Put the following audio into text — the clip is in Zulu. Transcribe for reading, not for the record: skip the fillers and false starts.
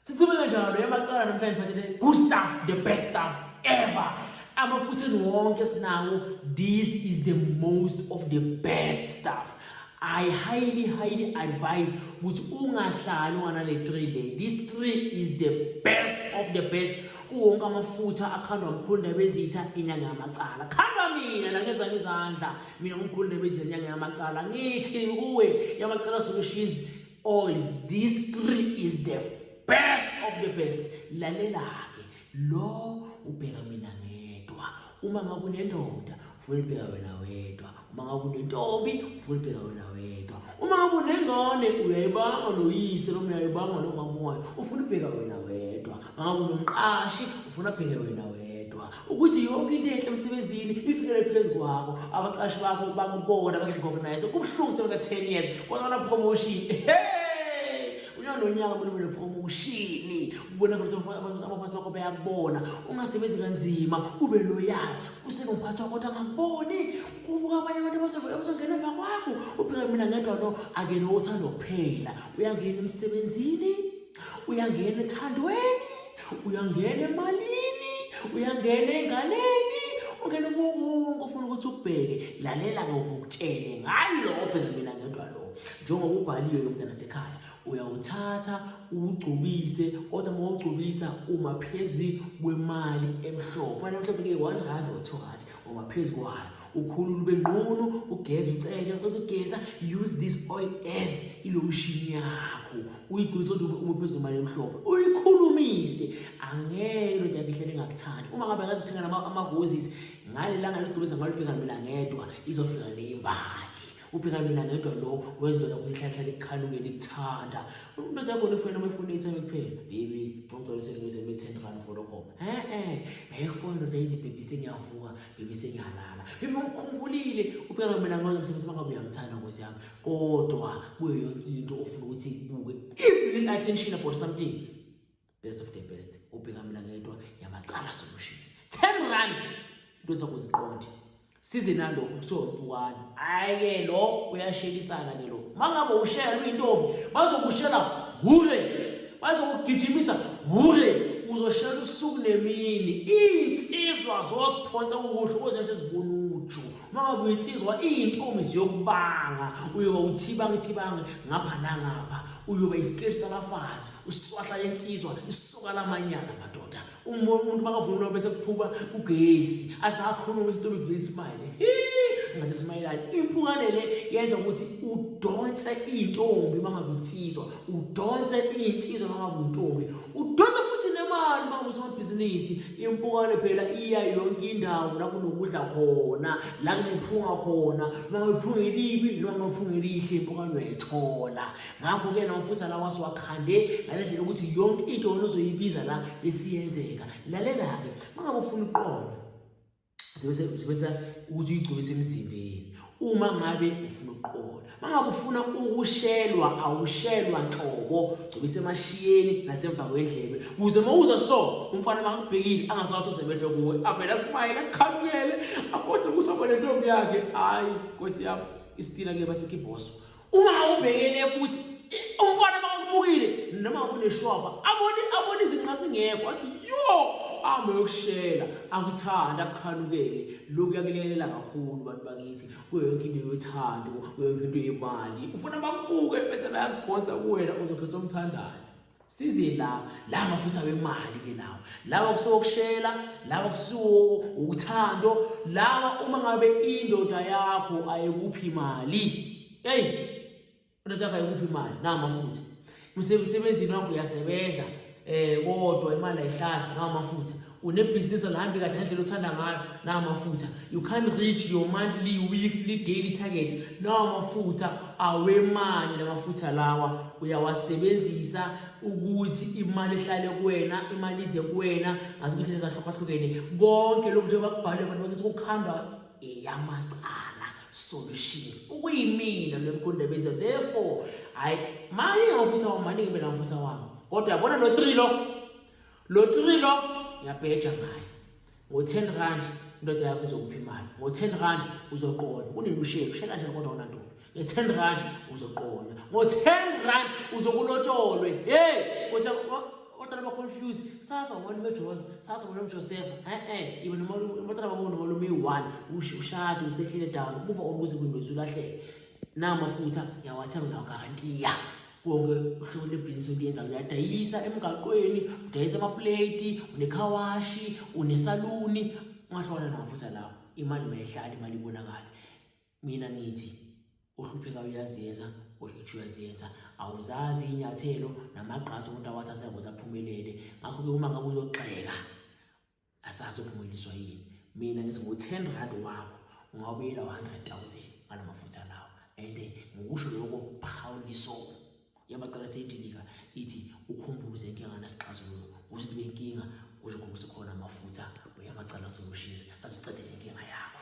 Siqhubeke njalo yamacala namhlanje phathele good stuff, the best stuff ever. Amafutheni wonke sinawo, this is the most of the best stuff. I highly highly advise ukuthi ungahlali unganale tree le. This tree is the best of the best. Kuwonke amafutha akhandwa mkhulu Ndabezitha inyanga yamacala. Khandwa mina la ngezami izandla. Mina ngumkhulu Ndabezitha inyanga yamacala. Ngithi kuwe yamacala solutions oils, this tree is the best of the best. Lalela-ke lo ubheka mina ngedwa. Uma ngabe unendoda ufuna ubheka wena wedwa, uma ngabe unentombi ufuna ubheka wena wedwa, uma ngabe unengane uyayibanga noyise noma uyayibanga nomama wayo ufuna ubheka wena wedwa, uma ngabe unomqashi ufuna abheke wena wedwa, ukuthi yonke into enhle emsebenzini ifikele phezu kwakho, abaqashi bakho bakubona bakurecognize. Kubuhlungu sebenza 10 years kodwa na promotion. Hey, unyaka nonyaka kumele ube nepromotion, ubona ukuthi abaphathi bakho bayakubona. Ungasebenzi kanzima, ube loyal, usenomphathi wakho kodwa angakuboni, kubuka abanye abantu abazongena emva kwakho. Ubheka mina ngedwa lo akena uthando kuphela, uyangena emsebenzini, uyangena ethandweni, uyangena emalini, uyangena enganeni, ungena kuwo konke ufuna ukuthi ukubheke. Lalela-ke ukutshele ngalo obheka mina ngedwa lo, njengoba ubhaliwe-ke mntana sekhaya, uyawuthatha uwugcobise, kodwa uma uwugcobisa uma phezu kwemali emhlophe. Imali emhlophe-ke 1 rand or 2 rand, uma phezu kwayo ukhulule ube nqunu, ugeze, ucele ucela ugeza. Use this oil as ilotion yakho, uyigcobise kodwa uma phezu kwemali emhlophe, uyikhulumise. Angeke indoda yakho ihlale ingakuthandi. Uma ngabe ngazithenga ama-roses ngale langa ligcobisa ngalo ubheka mina ngedwa, izofika neyimbali. Ubheka mina ngedwa lo wenza indoda kuyihlahlala ikukhanukele, ikuthanda. Indoda yakho nifuna noma ifuna ithenge kuphela, baby ngicela usengeze 10 rand Vodacom. E-e, bayifuna indoda ithi, baby sengiyavuka, baby sengiyalala, baby ngikukhumbulile. Ubheka mina ngedwa msebenzi mangabe uyamthanda nkosi yami, kodwa kuyo yonke into ofuna ukuthi ibuke, if you need attention about something, best of the best, ubheka mina ngedwa yamacala solutions, 10 rand, into zakho ziqonde. Size nalokho kuthiwa impukane. Hhayi-ke, lo uyashelisana ke lo. Uma ngabe ushela uyintombi, bazokushela hure, bazokugijimisa hure, uzoshela usuku nemini. Iy'nsizwa zosiphonsa kukuhle koze sezibona uju. Uma ngabe uyinsizwa, iy'ntombi ziyokubanga, uyoba uthibanga ithibange ngapha nangapha, uyoba isiketi sabafazi, uswahla lensizwa, isoka lamanyala madoda. Umuntu makavunula bese kuphuka ugesi, athi akhuluma ukuthi intombi ivule ismile, ngathi simayelani. Impukane le yenza ukuthi udonse iy'ntombi uma ngabe unsizwa, udonse iy'nsizwa uma ngabe uyintombi, udonse futhi nemali uma ngabe usomabhizinisi. Impukane phela iya yonke indawo la kunokudla khona, la kunephunga khona, noma ngabe elibi noma ngabe elihle, impukane uyayithola. Ngakho-ke namafutha lawa siwakhande ngale ndlela ukuthi yonke into wena ozoyibiza la besiyenzeka. Lalela-ke, uma ngabe ufuna uqondo sebenzisa ukuthi uyigcobise emzimbeni. Uma ngabe ufuna ukuqola, uma ngabe ufuna ukushelwa, awushelwa nhlobo, gcobisa emashiyeni nasemva kwendlebe, kuze uma uza so umfana makakubhekile angasawasusa amehlo kuwe, avele asmayile, akukhanukele, akhohlwe ukuthi waba nentombi yakhe. Hhayi nkosi yami, isitila-ke basekhibhoso. Uma ubhekele futhi umfana makakubukile noma kuneshwaba, abone izinqa zingekho, athi yo, ahambe yokushela, akuthanda, akukhanukele. Lokhu kuyakulekelela kakhulu bantu bakithi kuyo yonke into yothando, kuyo yonke into yemali. Ufuna bakubuke bese bayaziphonsa kuwena, uzokhetha omthandayo. Size la la mafutha wemali ke lawo, lawa kusuke ukushela, lawa kusuke uthando, lawa uma ngabe indoda yakho ayikuphi imali. Hey, indoda yakho ayikuphi imali, na amafutha. Emsebenzini wakho uyasebenza kodwa imali ayihlali, na amafutha. Unebhizinisi alihambi kahle ngendlela othanda ngayo, na amafutha. You can't reach your monthly, weekly, daily target, na amafutha awemali. Lamafutha lawa uyawasebenzisa ukuthi imali ihlale kuwena, imali ize kuwena ngazo indlela ezahlukahlukene. Konke lokhu njengoba kubhalwe abantu bakithi kukhandwa eyamacala solutions, ukuyimina lo mkhulu Ndabezitha. Therefore hayi, maningi amafutha wami, maningi mina amafutha wami, kodwa yabona lo 3 lo 3 lo ngiyabheja ngayo. Ngo-10 rand indoda yakho izokupha imali, ngo-10 rand uzoqonda unenusheki ushela njani kodwa unantombi. Nge-10 rand uzoqonda, ngo-10 rand uzokulotsholwe. Hey, Abatwana ba-confuse, sasa umalume Jose, sasa umalume Joseph, eh-eh, iba nomalume, abatwana babo nomalume eyi-one, ushade, usehlele down, move on kuze kwingozi ulahleke. Namafutha ngiyawathenga ngiyawagarantiya. Konke uhlobo lwebhizinisi oluyenzayo uyadayisa emgaqweni, udayisa amapleti, unekhawashi, unesaluni, ungahlukana namafutha lawo. Imali mayihlale, imali ibonakale. Mina ngithi ohlupheka uyazenza, ohlutshwa uyazenza. Awuzazi iy'nyathelo namagqathu umuntu awathatha ukuze aphumelele. Ngakho-ke uma ngabe uzogxeka asazi uphumeleliswa yini. Mina ngithi ngo-10 rand wakho ungawubuyela u-100,000 ngala mafutha lawo. And ngokusho lokho proudly so. Yabaqala seyidilika ithi ukhumbuze inkinga nasixazululo ukuthi kube inkinga kusho ukuthi khona amafutha uyamacala solutions azoceda inkinga yakho.